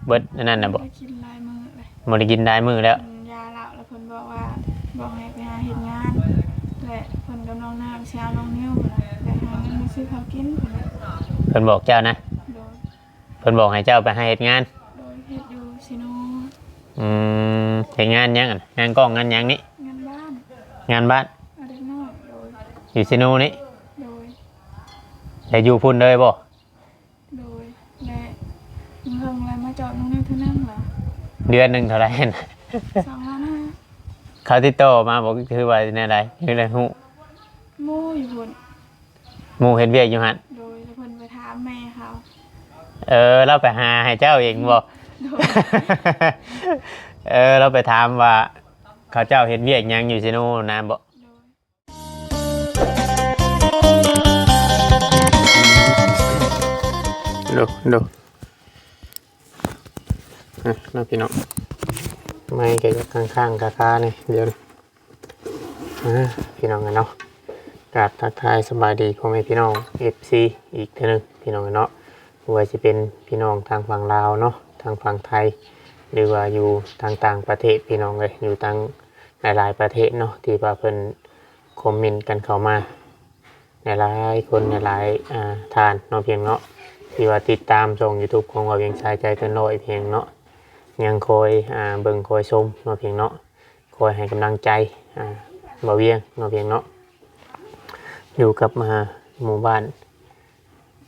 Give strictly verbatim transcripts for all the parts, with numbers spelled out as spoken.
เบิดอันนั้นน่ะบ่ บ่ได้กินหลายมื้อเลย บ่ได้กินหลายมื้อแล้ว กินยาเหล้าแล้วเพิ่นบอกว่า บอกให้ไปหาเฮ็ดงาน และเพิ่นกับน้องน้ำสิเอาน้องนิวไปหาเงินมาซื้อข้าวกินเพิ่นน่ะ เพิ่นบอกเจ้านะ โดย เพิ่นบอกให้เจ้าไปหาเฮ็ดงาน โดย เฮ็ดอยู่ซิโน อืม เฮ็ดงานหยังอะ งานกล้องงานหยังนี่ งานบ้าน งานบ้าน เอาเด็กน้อย โดย อยู่ซิโนนี่ โดย แล้วอยู่พุ้นเลยบ่ โดย และเพิ่งแล้วมาจอดน้องนิวเท่านั้นเหรอ เดือนหนึ่งเท่าไหร่ สองล้านห้า เขาติดต่อมาบ่ คือว่าแนวใด คือได้ฮู้ หมู่อยู่พุ้น หมู่เฮ็ดเวียกอยู่หั่น โดย แล้วเพิ่นไปถามแม่เขา เออ เราไปหาให้เจ้าเองบ่ โดย เออ เราไปถามว่า เขาเจ้าเฮ็ดเวียกหยังอยู่ซิโนนะบ่ โดย ดู ดู อ่ะ เนาะพี่น้อง ไมค์ก็อยู่ข้างๆ คาๆ นี่ เดี๋ยว อ่า พี่น้องกันเนาะ กราบทักทายสบายดีพ่อแม่พี่น้อง เอฟซี อีกเทื่อนึง พี่น้องกันเนาะ บ่ว่าสิเป็นพี่น้องทางฝั่งลาวเนาะ ทางฝั่งไทย หรือว่าอยู่ทางต่างประเทศ พี่น้องเอ้ย อยู่ทางหลายๆ ประเทศเนาะ ที่ว่าเพิ่นคอมเมนต์กันเข้ามา หลายๆ คน หลายๆ อ่า ท่านเนาะเพียงเนาะ ที่ว่าติดตามช่อง YouTube ของบ่าวเวียง สายใจเกินร้อยเพียงเนาะ ยังคอย อ่า เบิ่งคอยชมเนาะเพียงเนาะ คอยให้กำลังใจ อ่า บ่าวเวียงเนาะเพียงเนาะ อยู่กับ อ่า หมู่บ้าน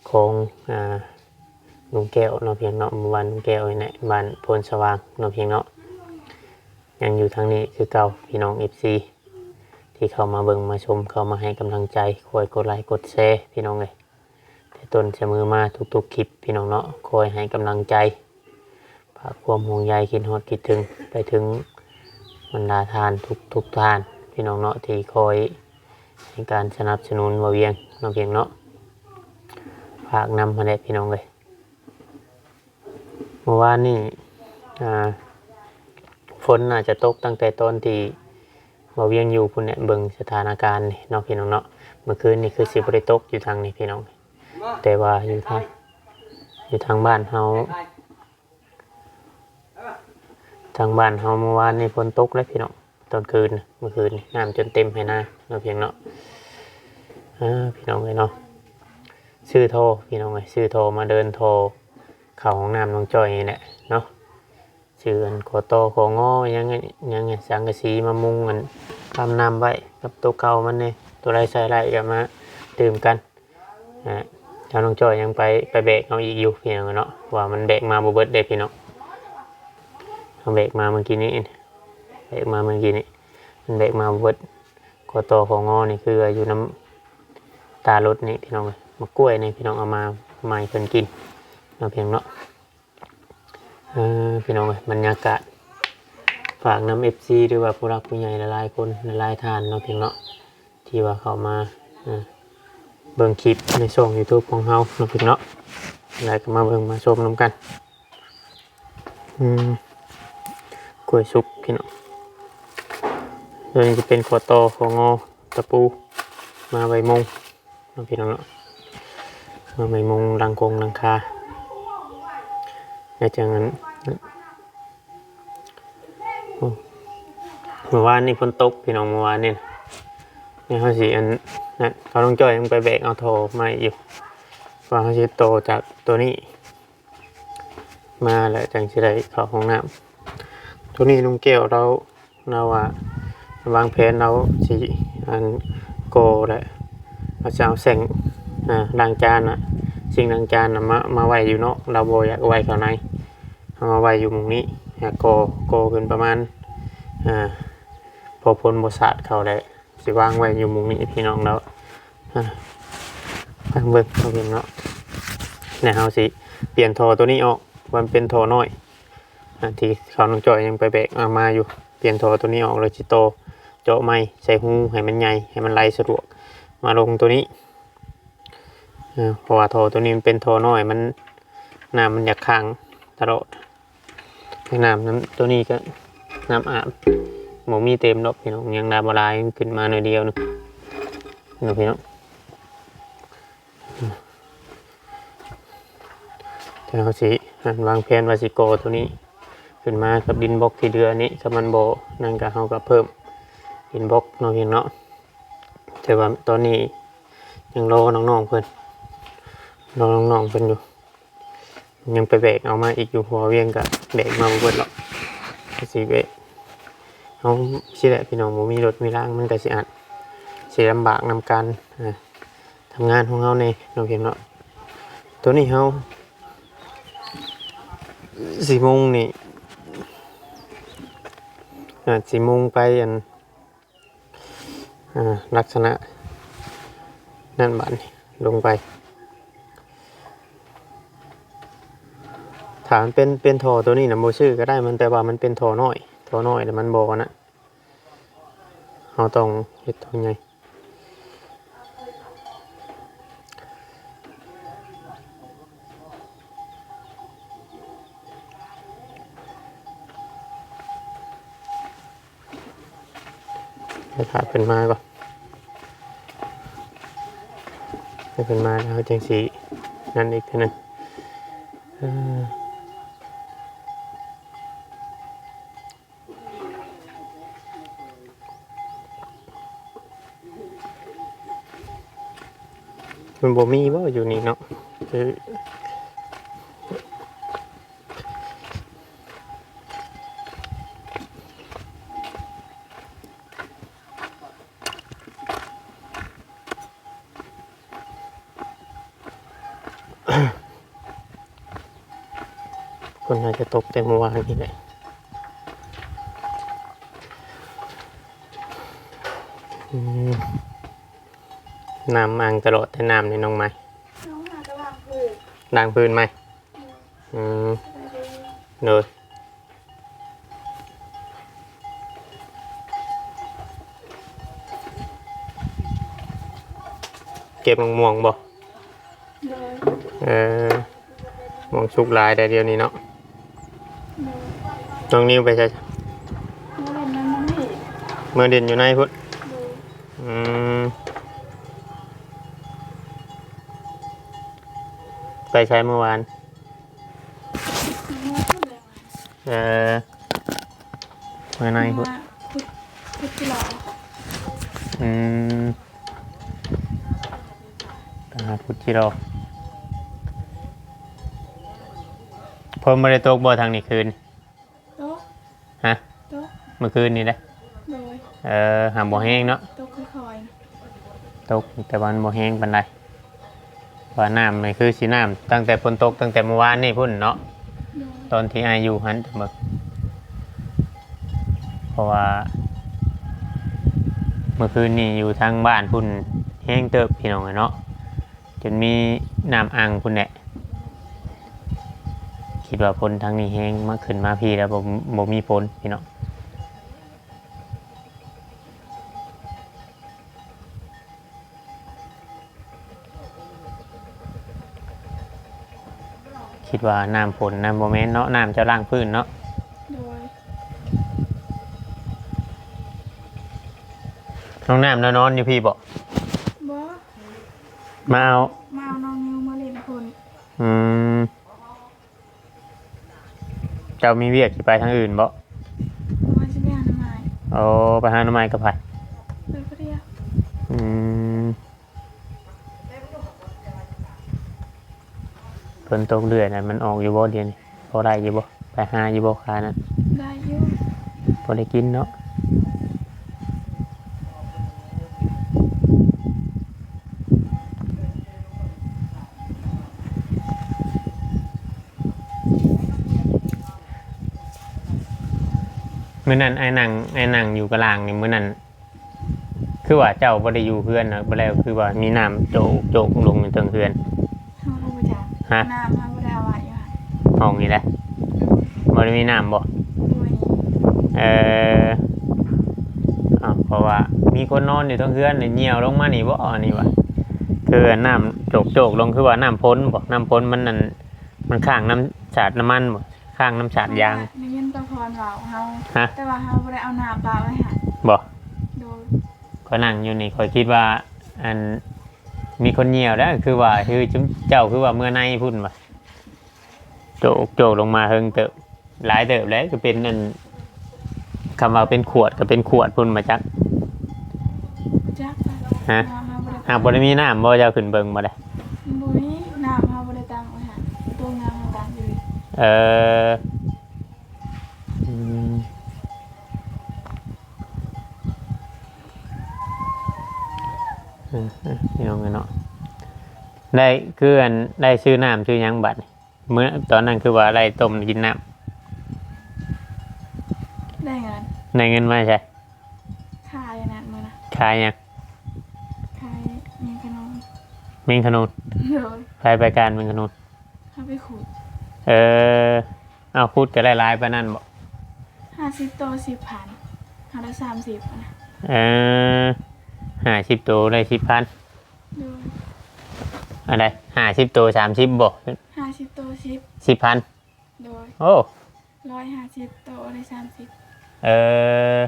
ของ อ่า ลุงแก้วเนาะเพียงเนาะ หมู่บ้านลุงแก้วนี่แหละ บ้านโพนสว่างเนาะเพียงเนาะ ยังอยู่ทางนี้คือเก่าพี่น้อง เอฟซี ที่เข้ามาเบิ่งมาชม เข้ามาให้กำลังใจ คอยกดไลค์กดแชร์พี่น้องเอ้ย แต่ต้นเสมอมาทุกๆ คลิปพี่น้องเนาะ คอยให้กำลังใจ ฝากความห่วงใยคิดฮอดคิดถึงไปถึงบรรดาท่านทุกๆ ท่านพี่น้องเนาะ ที่คอยให้การสนับสนุนบ่าวเวียงเนาะเพียงเนาะ ฝากนำมาแหละพี่น้องเอ้ย เมื่อวานนี่ อ่า ฝนน่าจะตกตั้งแต่ตอนที่บ่าวเวียงอยู่พุ้นแหละ เบิ่งสถานการณ์นี่เนาะพี่น้องเนาะ เมื่อคืนนี่คือสิบ่ได้ตกอยู่ทางนี้พี่น้อง แต่ว่าอยู่ทาง อยู่ทางบ้านเฮา ทางบ้านเฮาเมื่อวานนี่ฝนตกเลยพี่น้อง ตอนคืน เมื่อคืนนี่น้ำจนเต็มไหนาเนาะเพียงเนาะ เออ พี่น้องเอ้ยเนาะ ซื้อท่อพี่น้องเอ้ย ซื้อท่อมาเดินท่อเข้าห้องน้ำน้องจ้อยนี่แหละเนาะ ซื้ออันขอต่อของอหยัง หยัง สังกะสีมามุงอันปั๊มน้ำไว้กับตัวเก่ามันนี่ ตัวใดใส่ได้ก็มาเติมกัน อ่า เจ้าน้องจ้อยยังไป ไปแบกเอาอีกอยู่พี่น้องเนาะ ว่ามันแบกมาบ่เบิดเด้พี่น้อง เอาแบกมาเมื่อกี้นี้ แบกมาเมื่อกี้นี้ มันแบกมาบ่เบิด ขอต่อของอนี่คืออยู่นำตารถนี่พี่น้องเอ้ย มะกล้วยนี่พี่น้องเอามาให้เพิ่นกินเนาะเพียงเนาะ เออ พี่น้องเอ้ย บรรยากาศ ฝากนำ เอฟซี หรือว่าผู้รักผู้ใหญ่หลายๆ คนหลายๆ ท่านเนาะเพียงเนาะ ที่ว่าเข้ามา อ่า เบิ่งคลิปในช่อง YouTube ของเฮาเนาะพี่เนาะ แล้วก็มาเบิ่งมาชมนำกัน อืม กล้วยสุกพี่น้อง ตัวนี้จะเป็นขอต่อของอตะปู มาไว้มุงเนาะพี่น้องเนาะ มาไว้มุงหลังคงหลังคา แล้วจังนั้น โอ้ เมื่อวานนี่ฝนตกพี่น้อง เมื่อวานนี่ นี่เฮาสิอันนั้น เขาต้องจ้อยยังไปแบกเอาท่อมาอยู่ ว่าเฮาสิต่อจากตัวนี้ มาแล้วจังสิได้เข้าห้องน้ำ ตัวนี้ลุงแก้วเรา เราว่าวางแผนเราสิอันก่อแหละ เราจะเอาแซง อ่า ล้างจานน่ะ สิ่งล้างจานน่ะ มา มาไว้อยู่นอก เราบ่อยากไว้เข้าใน เอามาไว้อยู่หม่องนี้ อยากก่อ ก่อขึ้นประมาณ อ่า พอฝนบ่สาดเข้าได้ สิวางไว้อยู่หม่องนี้พี่น้องแล้ว อ่า ฟังเบิ่ง ฟังเบิ่งเนาะ แล้วเฮาสิเปลี่ยนท่อตัวนี้ออก มันเป็นท่อน้อย อ่า ที่เขาน้องจ้อยยังไปแบกเอามาอยู่ เปลี่ยนท่อตัวนี้ออก แล้วสิต่อเจาะใหม่ ใส่ฮูให้มันใหญ่ ให้มันไหลสะดวก มาลงตัวนี้ เออ เพราะว่าท่อตัวนี้มันเป็นท่อน้อย มัน น้ำมันอยากค้างตลอด น้ำ น้ำตัวนี้ก็น้ำอาบ บ่มีเต็มดอกพี่น้อง ยังได้บ่หลาย มันขึ้นมาหน่อยเดียวนึงเนาะพี่น้อง เดี๋ยวเราสิ วางแผนว่าสิก่อตัวนี้ขึ้นมากับดินบล็อกที่เหลือนี้ ถ้ามันบ่นั่นก็ เฮาก็เพิ่มดินบล็อกเนาะพี่น้องเนาะ แต่ว่าตอนนี้ยังรอน้องๆเพิ่น รอน้องๆเพิ่นอยู่ ยังไปแบกเอามาอีกอยู่ เพราะว่าเวียงก็แบกมาบ่เบิดหรอก สิแบกเอาสิแหละพี่น้อง บ่มีรถมีราง มันก็สิอาจสิลำบากนำการ อ่า ทำงานของเฮาแน่เนาะพี่น้องเนาะ ตัวนี้เฮา สิมุ่งนี่ อ่า สิมุ่งไปอัน อ่า ลักษณะนั่น บาดนี้ลงไป ถ้ามันเป็น เป็นท่อตัวนี้นะ บ่ซื้อก็ได้ มัน แต่ว่ามันเป็นท่อน้อย ท่อน้อยแล้วมันบ่นะ เฮาต้องเฮ็ดท่อใหญ่ ให้ถ่ายเพิ่นมาก่อน ให้เพิ่นมาแล้วจังสินั่นอีกเทื่อหนึ่ง เออ มันบ่มีบ่อยู่นี่เนาะ คือ ฝนน่าจะตกแต่เมื่อวานนี่แหละ อืม น้ำอังตลอดแต่น้ำในน้องไม้ น้องหาจะวางพื้น ล้างพื้นไหม อืม โดย เก็บมะม่วงบ่ โดย เออ ม่วงสุกหลายแต่เดี๋ยวนี้เนาะ โดย น้องนิวไปใส่ เมื่อเล่นนั้นน้องนี่ เมื่อเล่นอยู่ในพุ้น โดย อืม ไปใส่เมื่อวาน เออ เมื่อในพุ้น มาขุด ขุดที่หลอ อืม ตาพุทธิโลก ฝนบ่ได้ตกบ่ทางนี้คืน ตก ฮะ ตก เมื่อคืนนี่เด้ โดย เออ หากบ่แฮงเนาะ ตกค่อยๆ ตก แต่ว่ามันบ่แฮงปานใด ว่าน้ำนี่คือสิน้ำตั้งแต่ฝนตกตั้งแต่เมื่อวานนี่พุ้นเนาะ โดย ตอนที่อ้ายอยู่หั้น แต่เมื่อ เพราะว่า เมื่อคืนนี่อยู่ทางบ้านพุ้นแฮงเติบพี่น้องเอ้ยเนาะ จนมีน้ำอังพุ้นแหละ คิดว่าฝนทางนี้แฮง มาขึ้นมาพี้แล้วบ่ บ่มีฝนพี่น้อง คิดว่าน้ำฝนนะ บ่แม่นเนาะ น้ำเจ้าล้างพื้นเนาะ โดย น้องน้ำนอนอยู่พี้บ่ บ่ มาเอา มาเอาน้องนิวมาเล่นพุ้น อืม เจ้ามีเวียกสิไปทางอื่นบ่ ว่าสิไปหาหน่อไม้ โอ้ ไปหาหน่อไม้กับไผ ไปผู้เดียว อืม ฝนตกเรื่อยนะ มันออกอยู่บ่เดี๋ยวนี้ พอได้อยู่บ่ ไปหาอยู่บ่ คานั้น ได้อยู่ พอได้กินเนาะ มื้อนั้นอ้ายนั่ง อ้ายนั่งอยู่กะลางนี่ มื้อนั้น คือว่าเจ้าบ่ได้อยู่เฮือนนะ บ่แล้วคือว่ามีน้ำโจกโจกลงอยู่เทิงเฮือน เฮาก็บ่จัก ฮะ น้ำเฮาบ่ได้เอาไว้อยู่หั่น ห้องนี่แหละ บ่ได้มีน้ำบ่ บ่มี เออ อ้าว เพราะว่ามีคนนอนอยู่เทิงเฮือนนี่ เหี่ยวลงมานี่บ่ อันนี้วะ คือน้ำโจกโจกลง คือว่าน้ำฝนบ่ น้ำฝนมันนั่น มันค้างน้ำสาดน้ำมันบ่ ค้างน้ำสาดยาง ได้ยินตาพรเว้าเฮา ฮะ แต่ว่าเฮาบ่ได้เอาน้ำปะไว้หั่น บ่ โดย ข้อยนั่งอยู่นี่ ข้อยคิดว่า อัน มีคนเหี่ยวแล้ว คือว่า คือจุ๊ม เจ้าคือว่าเมือในพุ้นวะ โจก โจกลงมาเฮิงเติบ หลายเติบแล้ว ก็เป็นนั่น คำว่าเป็นขวดก็เป็นขวดพุ้นมาจัก จัก ฮะ น้ำเฮาบ่ได้ หากบ่ได้มีน้ำบ่ เจ้าขึ้นเบิ่งบ่ได้ บ่มี น้ำเฮาบ่ได้ตั้งไว้หั่น ตรงน้ำเฮาตั้งอยู่ เออ อืม อืม อืม พี่น้องเอ้ยเนาะ ได้ คืออัน ได้ซื้อน้ำซื้อหยังบัดนี่ มื้อ ตอนนั้นคือว่าได้ต้มกินน้ำ ได้เงิน ได้เงินมาใช่ ขายอันนั้นมื้อนะ ขายหยัง ขายแมงขนุน แมงขนุน โดย ไป ไปการแมงขนุน เอาไปขุด เออ เอาขุดก็ได้หลายปานนั้นบ่ ห้าสิบโต สิบพัน เอาได้สามสิบอะนะ เออ ห้าสิบโตได้สิบพัน โดย อันใด ห้าสิบโต สามสิบบ่ ห้าสิบโต สิบ สิบพัน โดย โอ้ ร้อยห้าสิบโตได้สามสิบ เออ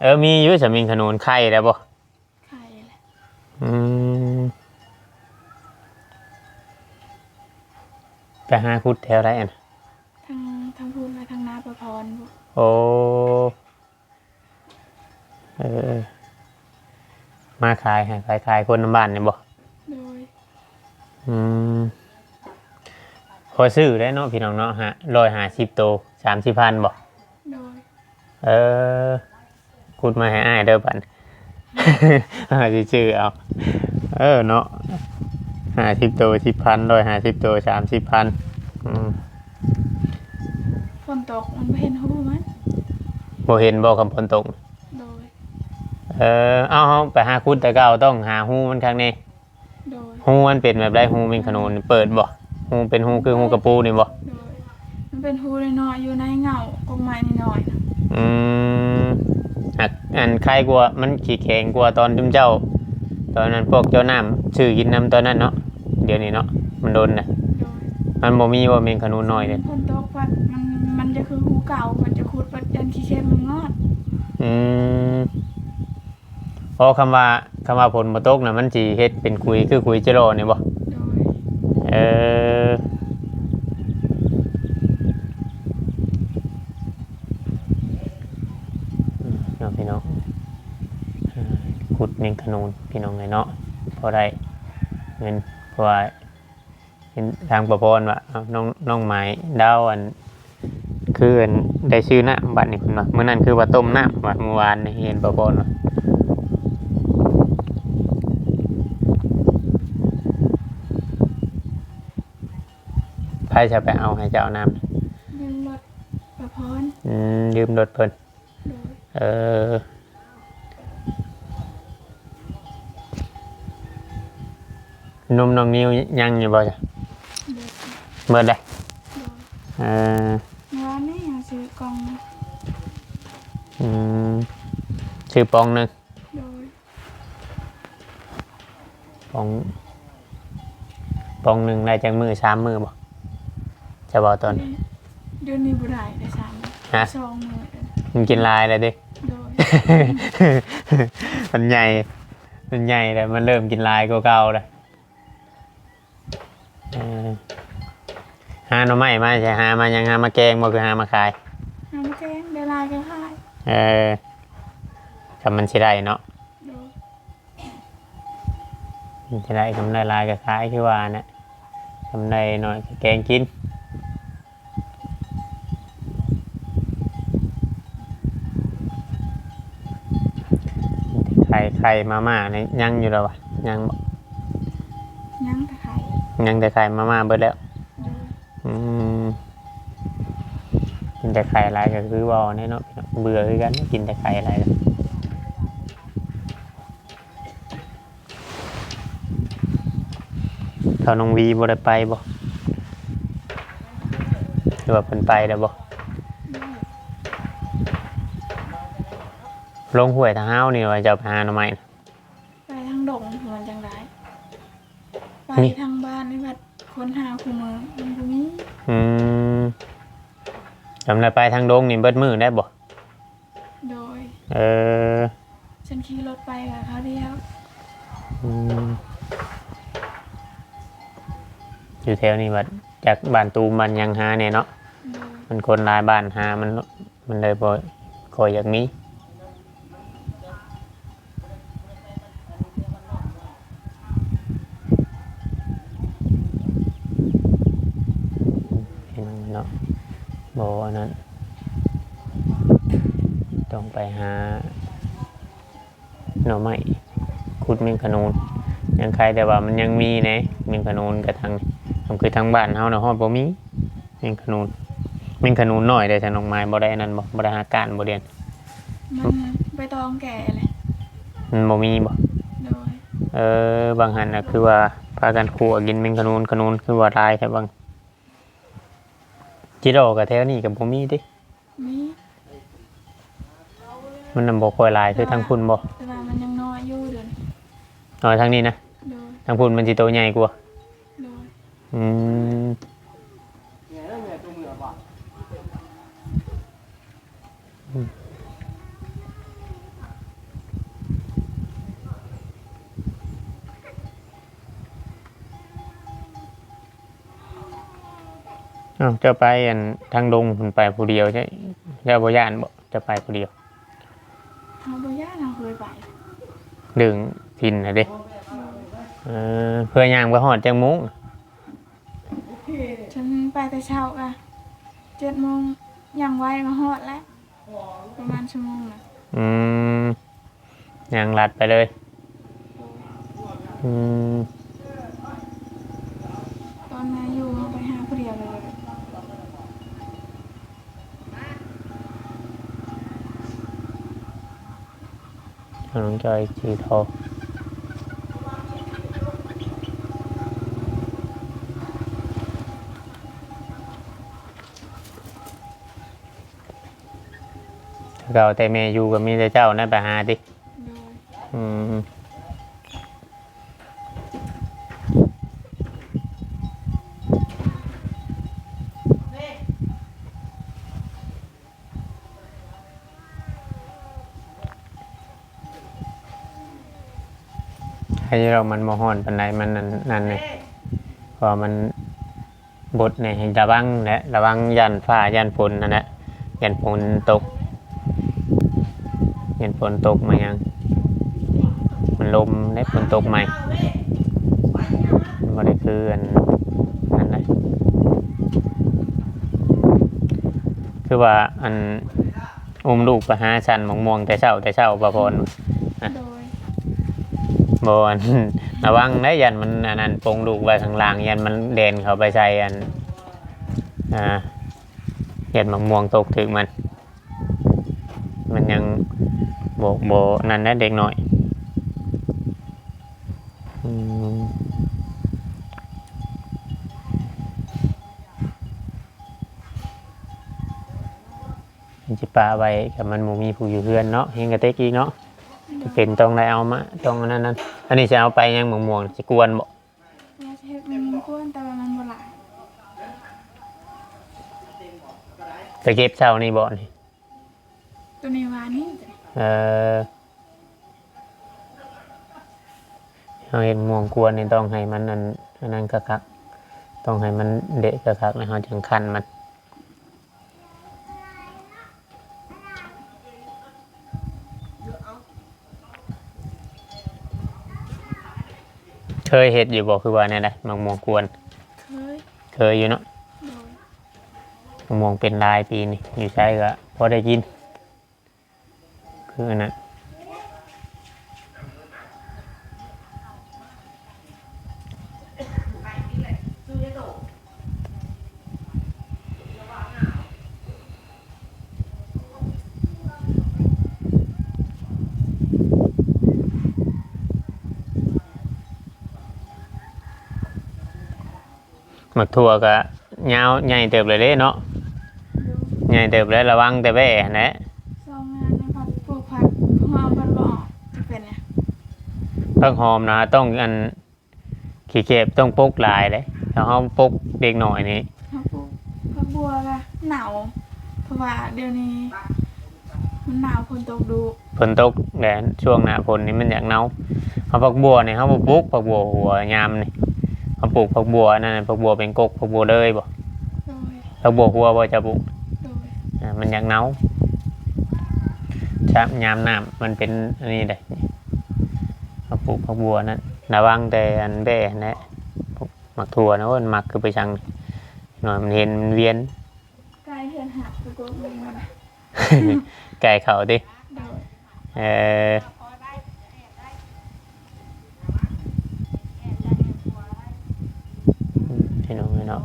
เออ มีอยู่สมิงขนุนไข่แล้วบ่ ไข่แหละ อืม ไปหาขุดแถวใดอะนะ ทาง ทางพุ้นและทางนาประพรบ่ โอ้ เออ เออ มาขายให้ ขาย ขายคนนำบ้านนี่บ่ โดย อืม พอซื้อได้เนาะพี่น้องเนาะ ฮะ ร้อยห้าสิบโต สามสิบพันบ่ โดย เออ ขุดมาให้อ้ายเด้อบัด อ้ายสิซื้อเอา เออเนาะ ห้าสิบโต สิบพัน ร้อยห้าสิบโต สามสิบพัน อืม ฝนตกมันบ่เห็นฮูมัน บ่เห็นบ่คำฝนตก โดย เออ เอา เฮาไปหาขุดแต่เก่าต้องหาฮูมันคักแน่ โดย ฮูมันเป็นแบบใด ฮูแมงขนุนเปิดบ่ ฮูเป็นฮูคือฮูกระปูนี่บ่ โดย มันเป็นฮูน้อยๆ อยู่ในเหง้ากกไม้น้อยๆ นะ อืม อัก อันไข่กว่า มันขี้แข็งกว่าตอนจุ่มเจ้า ตอนนั้นพวกเจ้าน้ำซื้อกินนำตอนนั้นเนาะ เดี๋ยวนี้เนาะ มันโดนนะ โดย มันบ่มีว่าแมงขนุนน้อยเลย ฝนตกพัดมัน มันจะคือฮูเก่า มันจะขุดพัดยันขี้เข็มมันงอด อืม เพราะคำว่า คำว่าฝนบ่ตกน่ะ มันสิเฮ็ดเป็นขุยคือขุยเจลอนี่บ่ โดย เออ อืม เนาะพี่น้อง อ่า ขุดแมงขนุนพี่น้องเอ้ยเนาะ พอได้เงิน เพราะว่า เห็นทางประพรว่า เอ้า น้อง น้องไม้ดาวอัน คืออันได้ซื้อน้ำบัดนี้เพิ่นว่า มื้อนั้นคือว่าต้มน้ำว่า มื้อวานนี่เห็นประพรว่า ไผจะไปเอาให้เจ้าน้ำ ยืมรถประพร อืม ยืมรถเพิ่น โดย เออ นมน้องนิวยังอยู่บ่จ๊ะ เบิด เบิดเลย โดย เออ เมื่อวานนี้เอาซื้อกล่อง อืม ซื้อปองหนึ่ง โดย ปอง ปองหนึ่งได้จักมื้อ สามมื้อบ่ จะบอกตอน เดี๋ยวนี้บ่ได้ได้สามมื้อ ฮะ สองมื้อเด้อ มันกินหลายแล้วเด้ โดย มันใหญ่ มันใหญ่แล้ว มันเริ่มกินหลายกว่าเก่าแล้ว เออ หาหน่อไม้มา ใช่ หามายัง หามาแกงบ่ คือหามาขาย หามาแกง ได้หลายก็ขาย เออ ถ้ามันสิได้เนาะ โดย มันสิได้ กำไรหลายก็ขาย คือว่านะ กำไรน้อยก็แกงกิน ไข่ ไข่มาม่านี่ยังอยู่แล้ววะ ยังบ่ ยังแต่ไข่ ยังแต่ไข่ มาม่าเบิดแล้ว โดย อืม กินแต่ไข่หลายก็คือเว้าแน่เนาะพี่น้อง เบื่อคือกัน กินแต่ไข่หลายก็ เฒ่าน้องวีบ่ได้ไปบ่ หรือว่าเพิ่นไปแล้วบ่ ลงห้วยตะฮ้าวนี่ว่าจะเอาไปหาหน่อไม้น่ะ ไปทางดงมันจังได้ ไป นี่ ทางบ้านนี่บัดคนหาคู่มื้อมันบ่มี อืม จำได้ไปทางดงนี่เบิดมื้อได้บ่ โดย เออ ฉันขี่รถไปกับเขาเดียว อืม อยู่แถวนี้บัด จากบ้านตูมบ้านหยังหาแหน่เนาะ โดย มันคนหลายบ้านหา มัน มันเลยบ่ค่อยอยากมี พี่น้องเนาะ บ่อันนั้น ต้องไปหา หน่อไม้ ขุดแมงขะนูน ยังไคแต่ว่ามันยังมีแหน่ แมงขะนูนกะทาง มันคือทางบ้านเฮาน่ะฮอดบ่มี แมงขะนูน แมงขะนูนน้อยเด้ ซั่นน้องไม้บ่ได้อันนั้นบ่ บ่ได้หาก้านบ่เดียน มันใบตองแก่เลย มันบ่มีบ่ โดย เออ บางหันน่ะคือว่าพากันคั่วกินแมงขะนูน ขะนูนคือว่าหลายแท้บาง จิโร่กะแถวนี้กะบ่มีติ มี มันนำบ่ค่อยหลายคือทางพุ้นบ่ แต่ว่ามันยังน้อยอยู่เดี๋ยวนี้ อ๋อ ทางนี้นะ โดย ทางพุ้นมันสิโตใหญ่กว่า โดย อืม อืม อ้าว เจ้าไปอันทางดงพุ้นไปผู้เดียว เจ้า เจ้าบ่ย้านบ่ เจ้าไปผู้เดียว เฮาบ่ย้าน เฮาเคยไป เรื่องถิ่นน่ะเด้ เออ เพื่อย่างไปฮอดจักโมง ฉันไปแต่เช้ากะ เจ็ดโมง ย่างไวมาฮอดแล้ว ประมาณชั่วโมงน่ะ อืม ย่างลัดไปเลย อืม ตอนมาอยู่เฮาไปหาผู้เดียวเลย น้องจอยสีทอง เก่าแต่แม่อยู่กะมีแต่เจ้านั้นไปหาติ โดย อืม ไอ้เรามันบ่ฮ้อนปานใด มันนั่น นั่นนี่ เพราะมัน บดนี่ให้ระวังแหละ ระวังย้านฟ้าย้านฝนนั่นแหละ ย้านฝนตก ย้านฝนตกมาหยัง มันลมเด้ ฝนตกใหม่ มันบ่ได้คืออัน นั่นแหละ คือว่าอัน อุ้มลูกไปหาสั่นหมากม่วงแต่เช้า แต่เช้า บ่พร โดย บ่ อัน ระวังเด้ ย้านมันอันนั้น ปงลูกไว้ข้างล่าง ย้านมันแล่นเข้าไปใส่อัน อ่า ย้านหมากม่วงตกถืกมัน มันยังบ่ บ่นั่นนะ เด็กน้อย อืม มันสิปะไว้ กะมันบ่มีผู้อยู่เฮือนเนาะ แฮงกะเต็กอีกเนาะ โดย เป็นต้องได้เอามา ต้องอันนั้นนั่น อันนี้สิเอาไปหยัง หมากม่วง สิกวนบ่ ว่าสิเฮ็ดหมากม่วงกวน แต่ว่ามันบ่หลาย ไปเก็บเช้านี่บ่นี่ ตัวนี้วานนี้ เออ เฮาเฮ็ดหมากม่วงกวนนี่ต้องให้มันอัน อันนั้นคักๆ ต้องให้มันเดะคักๆ แล้วเฮาจั่งคั่นมัน เคยเฮ็ดอยู่บ่ คือว่าแนวใด หมากม่วงกวน เคย เคยอยู่เนาะ โดย หมากม่วงเป็นลายปีนี้ อยู่ไสกะพอได้กิน คืออันนั้น หมากถั่วกะยาวใหญ่เติบเลยเด้เนาะ โดย ใหญ่เติบเลย ระวังแต่แบ้หั้นแหละ สองงานนะ ผัก ปลูกผักหอม ผักบ่ออก จะเป็นไง ผักหอมนะ ต้องอัน ขี้เก็บต้องปกหลายเด้ ถ้าเฮาปกเด็กน้อยนี่ เฮาปลูกผักบัวกะหนาว เพราะว่าเดี๋ยวนี้มันหนาว ฝนตกดุ ฝนตกแดด ช่วงหน้าฝนนี่มันอยากหนาว เฮาผักบัวนี่เฮาบ่ปลูก ผักบัวหัวยามนี่ เขาปลูกผักบัวนั่นน่ะ ผักบัวเป็นกก ผักบัวเลยบ่ โดย ผักบัวหัวบ่จะปลูก โดย อ่า มันอยากเน่า ชะ ยามน้ำมันเป็นอันนี้เด้ เขาปลูกผักบัวนั่น ระวังแต่อันแบ้นั่นแหละ พวกหมากถั่วนะ โอ้ย หมากคือไปสั่งหน่อย มันเห็นมันเวียน ใกล้เฮือนหักตะโกนลงมา ไก่เขาติ โดย เออ พี่น้องเนาะ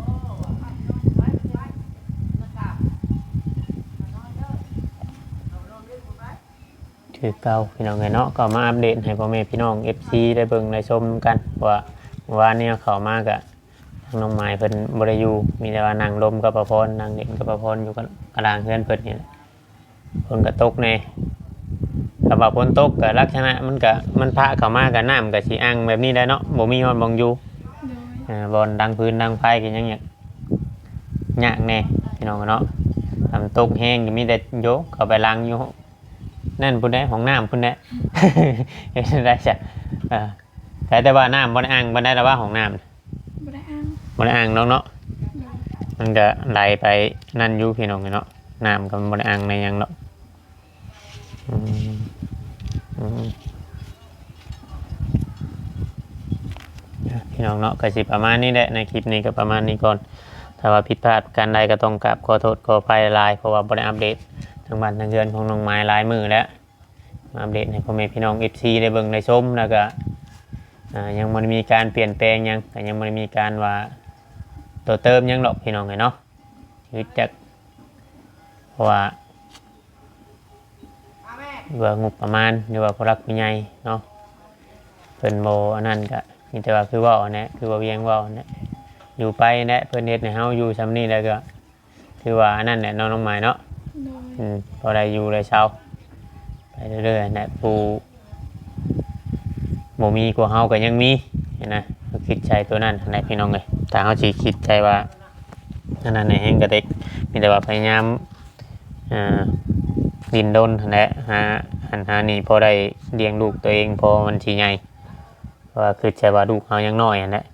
คือเก่าพี่น้องเนาะ ก็มาอัปเดตให้พ่อแม่พี่น้อง เอฟซี ได้เบิ่งได้ชมกัน ว่าว่าเนี่ยเขามากะทางน้องไม้เพิ่นบ่ได้อยู่ มีแต่ว่านั่งลมกับป้าพร นั่งเล่นกับป้าพรอยู่กับกระดางเฮือนเพิ่นนี่แหละ ฝนก็ตกแน่ ถ้าว่าฝนตกก็ลักษณะมันก็ มันพะเข้ามาก็น้ำก็สิอั่งแบบนี้แหละเนาะ บ่มีฮอดหม่องอยู่ โดย อ่า บ่อนดังฟืนดังไฟก็ยังยาก ยากแน่พี่น้องเนาะ ถ้ามันตกแฮงก็มีแต่โยกเข้าไปล้างอยู่ นั่นพุ้นแหละ ห้องน้ำพุ้นแหละ เฮ็ดได้จ้ะ อ่า แต่ แต่ว่าน้ำบ่ได้อั่งปานใด แต่ว่าห้องน้ำ บ่ได้อั่ง บ่ได้อั่งดอกเนาะ โดย มันก็ไหลไปนั่นอยู่พี่น้องเนาะ น้ำก็บ่ได้อั่งในหยังดอก อืม อืม พี่น้องเนาะ ก็สิประมาณนี้แหละ ในคลิปนี้ก็ประมาณนี้ก่อน ถ้าว่าผิดพลาดประการใดก็ต้องกราบขอโทษขออภัยหลาย เพราะว่าบ่ได้อัปเดตทางบ้านทางเฮือนของน้องไม้หลายมื้อแล้ว มาอัปเดตให้พ่อแม่พี่น้อง เอฟซี ได้เบิ่งได้ชม แล้วก็ อ่า ยังบ่ได้มีการเปลี่ยนแปลงหยัง ก็ยังบ่ได้มีการว่าต่อเติมหยังดอกพี่น้องเอ้ยเนาะ คือจัก เพราะว่า หรือว่างบประมาณ หรือว่าผู้หลักผู้ใหญ่เนาะ เพิ่นบ่อันนั้นก็มีแต่ว่าคือเว้าหั้นแหละ คือบ่าเวียงเว้าหั้นแหละ อยู่ไปหั้นแหละ เพิ่นเฮ็ดให้เฮาอยู่ส่ำนี้แล้วก็ ถือว่าอันนั้นแหละเนาะน้องไม้เนาะ โดย อืม พอได้อยู่ได้เซาไปเรื่อยๆหั้นแหละ ผู้บ่มีกว่าเฮาก็ยังมีหั้นนะ ก็คิดใส่ตัวนั้นหั้นแหละพี่น้องเอ้ย ถ้าเฮาสิคิดใส่ว่า อันนั้นแหละแฮงกระเต็ก มีแต่ว่าพยายาม อ่า ดิ้นรนหั้นแหละ หาหั้นหานี่พอได้เลี้ยงลูกตัวเอง พอมันสิใหญ่ เพราะว่าคิดใส่ว่าลูกเฮายังน้อยหั้นแหละ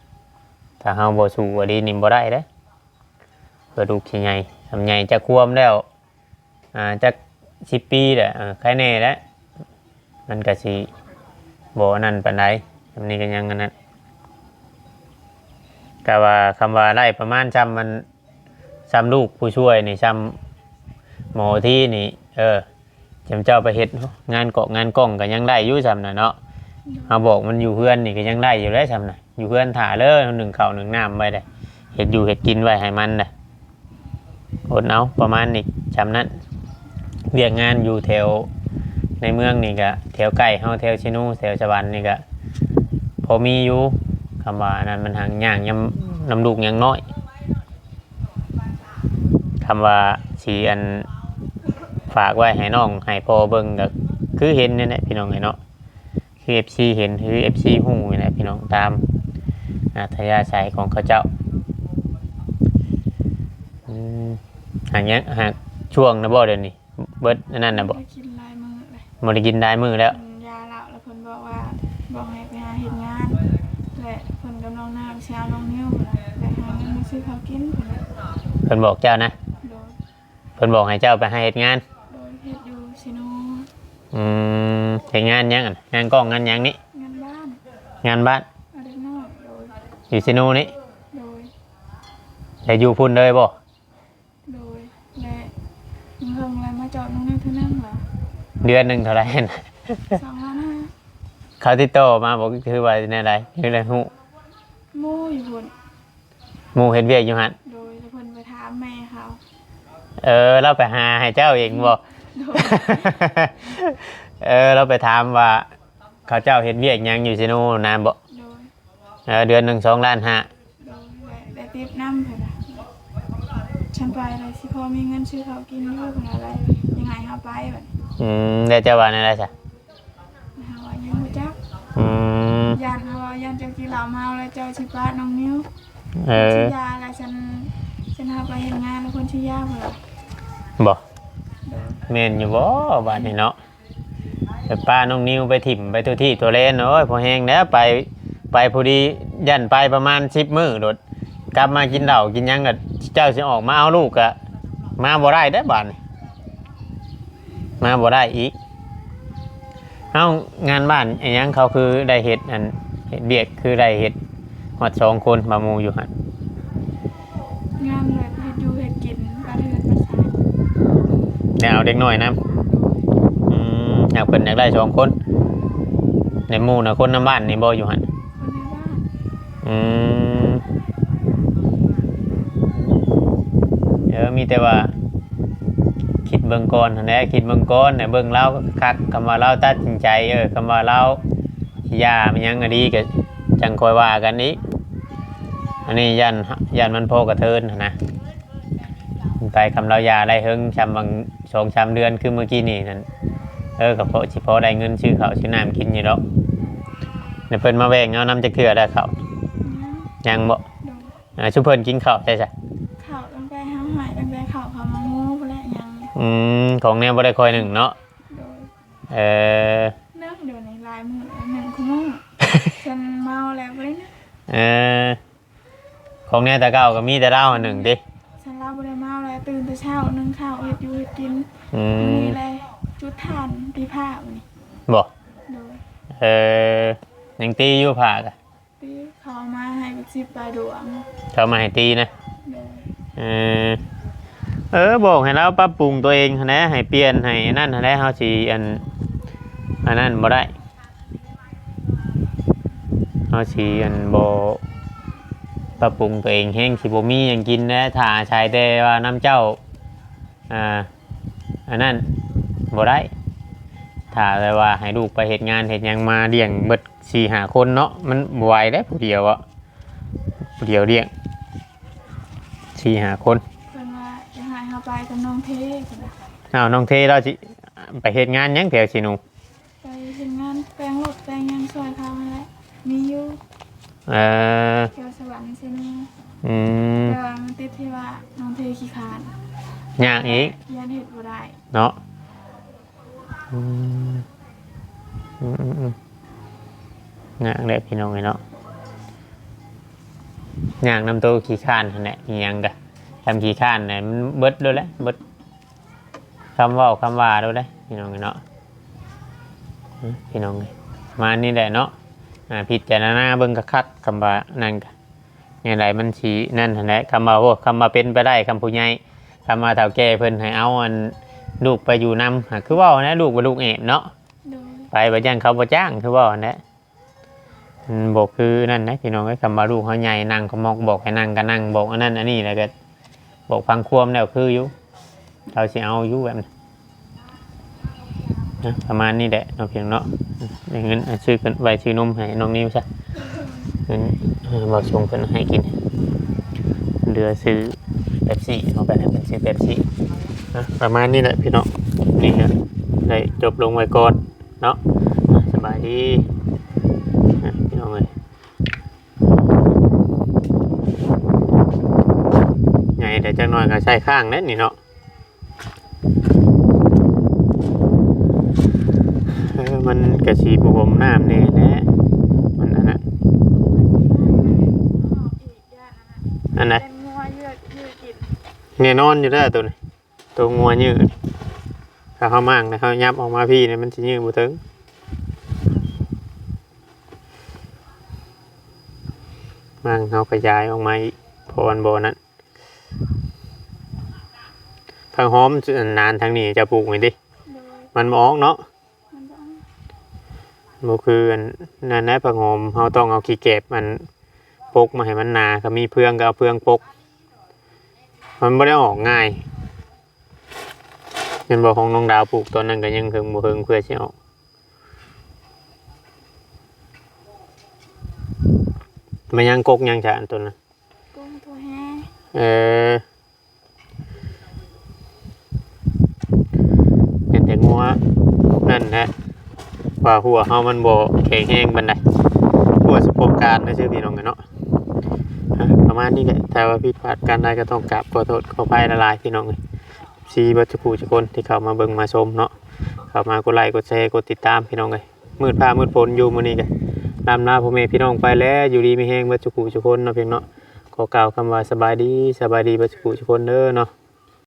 ถ้าเฮาบ่สู้อีหลีนี่บ่ได้เด้ เพื่อลูกสิใหญ่ ส่ำใหญ่จักควบแล้ว อ่า จักสิบปีแหละ อ่า ใครแน่แหละ มันก็สิบ่อันนั้นปานใด ส่ำนี้ก็ยังอันนั้น ก็ว่าคำว่าได้ประมาณส่ำมัน ส่ำลูกผู้ช่วยนี่ ส่ำหมอที่นี่ เออ จำเจ้าไปเฮ็ดงานเกาะงานกล้องก็ยังได้อยู่ส่ำน่ะเนาะ เฮาบอกมันอยู่เฮือนนี่ก็ยังได้อยู่แล้วส่ำน่ะ อยู่เฮือนถ่าเด้อ นึ่งข้าวนึ่งน้ำไว้เด้ เฮ็ดอยู่เฮ็ดกินไว้ให้มันเด้ อดเอาประมาณนี้ส่ำนั้น เวียกงานอยู่แถวในเมืองนี่ก็ แถวใกล้เฮา แถวเชโน แถวสวรรค์นี่ก็ พอมีอยู่ คำว่าอันนั้นมันหางยากยามนำลูกยังน้อย คำว่าสิอันฝากไว้ให้น้องให้พ่อเบิ่งก็คือเห็นนี่แหละพี่น้องเอ้ยเนาะ คือ เอฟซี เห็น คือ เอฟซี ฮู้นี่แหละพี่น้อง ตามอัธยาศัยของเขาเจ้า อืม หากยัง หากช่วงนะบ่เดี๋ยวนี้ เบิดอันนั้นนะบ่ ได้กินหลายมื้อเลย บ่ได้กินหลายมื้อแล้ว กินยาแล้ว แล้วเพิ่นบอกว่า บอกให้ไปหาเฮ็ดงาน และเพิ่นกับน้องน้ำสิเอาน้องนิว ไปหาเงินมาซื้อข้าวกิน เพิ่นบอกเจ้านะ โดย เพิ่นบอกให้เจ้าไปหาเฮ็ดงาน โดยเฮ็ดอยู่เชโน อืม เฮ็ดงานหยังอะ งานกล้องงานหยังนี่ งานบ้าน งานบ้าน เอาเด็กน้อย โดย อยู่เชโนนี่ โดย แล้วอยู่พุ้นเลยบ่ โดย และเพิ่งแล้วมาจอดน้องนิวเท่านั้นเหรอ เดือนหนึ่งเท่าไหร่ สองล้านห้า เขาติดต่อมาบ่ คือว่าแนวใด คือได้ฮู้ หมู่อยู่พุ้น หมู่เฮ็ดเวียกอยู่หั่น โดย แล้วเพิ่นไปถามแม่เขา เออ เราไปหาให้เจ้าเองบ่ โดย เออ เราไปถามว่าเขาเจ้าเฮ็ดเวียกหยังอยู่เชโนนะบ่ โดย เออ เดือนหนึ่งสองล้านห้า โดย และได้ติปนำเพิ่นน่ะ ฉันไปเลยสิพอมีเงินซื้อข้าวกินอยู่เพิ่นว่าอะไร ยังไงเฮาไปบัดนี้ อืม แล้วเจ้าว่าแนวใดซะ เฮาว่ายังบ่จัก อืม ย่านเฮาว่าย่านเจ้ากินเหล้าเมาแล้วเจ้าสิปาน้องนิว เออ สิยาแล้วฉัน ฉันเฮาไปเฮ็ดงานแล้วเพิ่นสิยาเพิ่นว่า บ่ โดย แม่นอยู่บ่ บาดนี้เนาะ ไปปาน้องนิวไปถิ่มไปทั่วที่ทั่วแดน โอ้ย พอแฮงแล้ว ไป ไปผู้ดี ย่านไปประมาณสิบมื้อโดด กลับมากินเหล้ากินหยังก็เจ้าสิออกมาเอาลูกก็มาบ่ได้เด้บาดนี้ มาบ่ได้อีก เอ้า งานบ้านอิหยังเขาคือได้เฮ็ด อันเฮ็ดเวียกคือได้เฮ็ดฮอดสองคน บ่าหมู่อยู่หั่น งานแบบเฮ็ดอยู่เฮ็ดกิน บ้านเฮือนบ้านซาน ได้เอาเด็กน้อยนำ อืม อยาก เพิ่นอยากได้สองคน ในหมู่นะ คนนำบ้านนี่บ่อยู่หั่น คนในบ้าน อืม เออ มีแต่ว่า คิดเบิ่งก่อนหั้นแหละ คิดเบิ่งก่อน ให้เบิ่งลาวคักๆ คำว่าลาวตัดสินใจ เออ คำว่าลาวสิหย่ามันหยังก็ดี ก็จั่งค่อยว่ากันอีก อันนี้ย่าน ย่านมันพอกระเทินหั้นนะ ไป คำลาวหย่าได้เฮิง ซำบาง สองสามเดือน คือเมื่อกี้นี่นั่น เออ ก็พอสิพอได้เงินซื้อข้าวซื้อน้ำกินอยู่ดอก แล้วเพิ่นมาแว่งเอานำจักเทื่อแล้วข้าว ยัง ยังบ่ โดย อ่า ซุเพิ่นกินข้าวใช่ซะ ข้าวตั้งแต่เฮาหาย ตั้งแต่ข้าวเขามาหมู่พู้นแหละ ยัง อืม ของแนวบ่ได้ค่อยนึ่งเนาะ โดย เออ นึ่งเดี๋ยวนี้หลายมื้อแล้ว นึ่งคู่มื้อ ฉันเมาแล้วบ่ได้นึ่ง เออ ของแนวแต่เก่าก็มีแต่ลาวนึ่งติ ฉันลาวบ่ได้เมาแล้ว ตื่นแต่เช้านึ่งข้าวเฮ็ดอยู่เฮ็ดกิน อืม มื้อนี้เลยจุดถ่านตีผ้ามื้อนี้ บ่ โดย เออ ยังตีอยู่ผ้ากะ ตีเขามาให้เป็นสิบปลายดวง เขามาให้ตีนะ โดย เออ เออ บอกให้ลาวปรับปรุงตัวเองหั้นแหละ ให้เปลี่ยน ให้อันนั้นหั้นแหละ เฮาสิอัน อันนั้นบ่ได้ เฮาสิอันบ่ปรับปรุงตัวเอง แฮงสิบ่มีหยังกินแหละ ถ้าอาศัยแต่ว่านำเจ้า อ่า อันนั้นบ่ได้ ถ้าแต่ว่าให้ลูกไปเฮ็ดงานเฮ็ดหยังมาเลี้ยงเบิดสี่ห้าคนเนาะ มันบ่ไหวเด้ผู้เดียวอะ ผู้เดียวเลี้ยงสี่ห้าคน เพิ่นว่าจะให้เฮาไปกับน้องเท เพิ่นว่า อ้าว น้องเทลาวสิไปเฮ็ดงานหยังแถวสีหนู ไปเฮ็ดงานแปลงรถแปลงหยังช่วยเขาหั้นแหละ มีอยู่ เออ แถวสวรรค์เซโน อืม แต่ว่ามันติดที่ว่าน้องเทขี้คร้าน ยากอีก ย้านเฮ็ดบ่ได้ เนาะ อืม อืม อืม อืม ยากแหละพี่น้องเอ้ยเนาะ ยากนำตัวขี้คร้านหั้นแหละ อิหยังกะ ทำขี้คร้านน่ะมันเบิดโลดแหละ เบิด คำเว้าคำว่าโลดเด้ พี่น้องเอ้ยเนาะ อืม พี่น้องเอ้ย ประมาณนี้แหละเนาะ อ่า พิจารณาเบิ่งคักๆ คำว่านั่นกะ แนวใดมันสินั่นหั้นแหละ คำว่า โอ้ คำว่าเป็นไปได้ คำผู้ใหญ่ คำว่าเฒ่าแก่เพิ่นให้เอาอันลูกไปอยู่นำ หากคือเว้าหั้นแหละ ลูกเป็นลูกแอบเนาะ โดย ไปบัดย้านเขาบ่จ้าง คือเว้าหั้นแหละ มันบ่คือนั่นนะพี่น้องเอ้ย คำว่าลูกเขาใหญ่นั่งก็มอก บอกให้นั่งก็นั่ง บอกอันนั้นอันนี้ แล้วก็บอกฟังความแล้วคืออยู่ เขาสิเอาอยู่แบบนั้นนะ ประมาณนี้แหละเนาะพี่น้องเนาะ ได้เงิน อ่ะ ซื้อกันไว้ซื้อนมให้น้องนิวซะ เงิน เออ บ่ส่งเพิ่นให้กิน เหลือซื้อเป๊ปซี่ เอาไปให้เพิ่นซื้อเป๊ปซี่นะ ประมาณนี้แหละพี่น้อง นี่ฮะ ได้จบลงไว้ก่อน เนาะ สบายดี อ่ะ พี่น้องเอ้ย ใหญ่แต่จักหน่อยก็ใส่ข้างแน่นี่เนาะ เออ มันกะสิบ่หวมน้ำแน่แหละ มันอันนั้น อันไหน เป็นงัวเยือกยืดกิน แน่นอนอยู่แล้วตัวนี้ ตัวงัวยืด ถ้าเขามั่งนะ เขายับออกมาพี่เนี่ย มันสิยืดบ่ถึง มั่งเขาขยายออกมาอีก เพราะมันบ่นั้น ผักหอมนานทางนี้จะปลูกไว้ดิ โดย มันบ่ออกเนาะ มันบ่ออก บ่คืออันนั้นนะ ผักหอม เขาต้องเอาขี้แกบมันปกมาให้มันหนา ก็มีเฟืองก็เอาเฟืองปก มันบ่ได้ออกง่าย เห็นบ่ ของน้องดาวปลูกตอนนั้นก็ยังเฮิงบ่เฮิงเพื่อสิออก มันยังกกยังจะอันต้นนะ กกทั่วแฮ เออ เป็นแต่งัวนั่นแหละ ว่าหัวเฮามันบ่แข็งแรงปานใด หัวสะโพกการนะชื่อพี่น้องกันเนาะ อ่ะ ประมาณนี้แหละ ถ้าว่าผิดพลาดการใดก็ต้องกราบขอโทษขออภัยหลายๆ พี่น้องเอ้ย ซีเบิดทุกผู้ทุกคนที่เข้ามาเบิ่งมาชมเนาะ เข้ามากดไลค์กดแชร์กดติดตามพี่น้องเอ้ย มืดฟ้ามืดฝนอยู่มื้อนี้ก็ อำลาพ่อแม่พี่น้องไปแล้ว อยู่ดีมีแฮงเบิดสุขุสุคนเนาะเพียงเนาะ ขอกล่าวคำว่าสบายดี สบายดีเบิดสุขุสุคนเด้อเนาะ